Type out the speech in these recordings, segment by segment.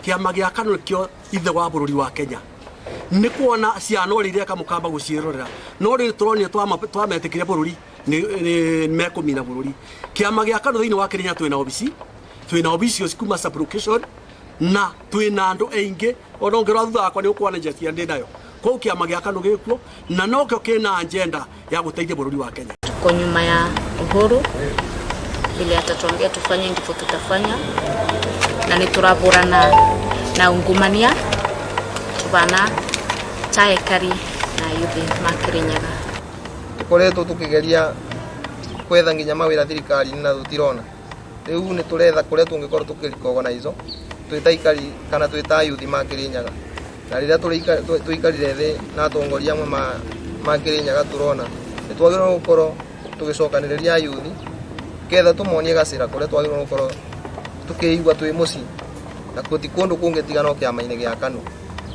Kĩama gĩa KANU nĩkĩo ithe wa bũrũri wa Kenya. Nĩ kuona ciana ũrĩa ireka mũkamba gũciĩrorera, no rĩrĩ tũronire twametĩkĩria bũrũri nĩ mekũmina bũrũri. Kĩama gĩa KANU thĩinĩ wa Kĩrĩnyaga twĩna obici, twĩna obici icio kuma sub-location na twĩna andũ aingĩ, ona ũngĩrora thutha wakwa nĩ ũkuona njeci ĩrĩa ndĩnayo. Kwoguo kĩama gĩa KANU gĩkuo na nokĩo kĩna agenda ya gũteithia bũrũri wa Kenya. Tuko nyuma ya Uhuru, vile atatuambia tufanye ndivyo tutafanya, na nĩ tũravũrana na ungumania tubana ta ekari na yuthi ma Kirinyaga. Tukoretwo tukigeria kwetha nginya mawira thirikari-inĩ na tũtirona. Rĩu nĩ tũretha kũrĩa tũngĩkorwo tũkĩrikogonaico twĩ ta aikari kana twĩ ta ayuthi ma Kĩrĩnyaga. Na rĩrĩa tũikarire thĩ na atongoria amwe ma Kĩrĩnyaga tũrona nĩ twagĩrĩirwo gũkorwo tũgĩcokanĩrĩria ayuthi ketha tũmonie gacĩra kũrĩa twagĩrĩirwo gũkorwo tũkĩigua twĩ mũciĩ na gũti kũndũ kũngĩ tiga no kĩama-inĩ gĩa KANU.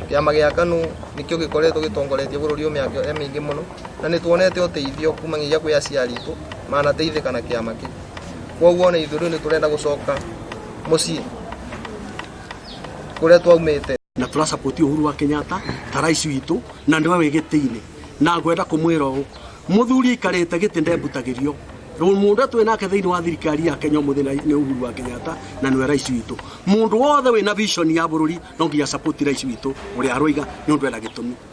Kĩama gĩa KANU nĩkĩo gĩkoretwo gĩtongoretie bũrũri ũyũ mĩaka mĩingĩ mũno na nĩ tuonete ũteithio kumanagia kwĩ aciari aitũ manateithĩka na kĩama kĩu. Koguo ona ithuĩ rĩu nĩ tũrenda gũcoka mũciĩ kũrĩa twaumĩte. Na tũra support Uhuru wa Kenyatta ta rais witũ na nĩwe wĩ gĩtĩ-inĩ, na ngwenda kũmwĩra ũũ, mũthuri aikarĩte gĩtĩ ndembutagĩrio. Mũndũ ũrĩa twĩ nake thĩinĩ wa thirikari ya Kenya ũmũthĩ nĩ Uhuru wa Kenyatta na nĩwe rais witũ. Mũndũ wothe wĩna vision ya bũrũri no nginya support rais witũ ũrĩa aroiga nĩ ũndũ ena gĩtũmi.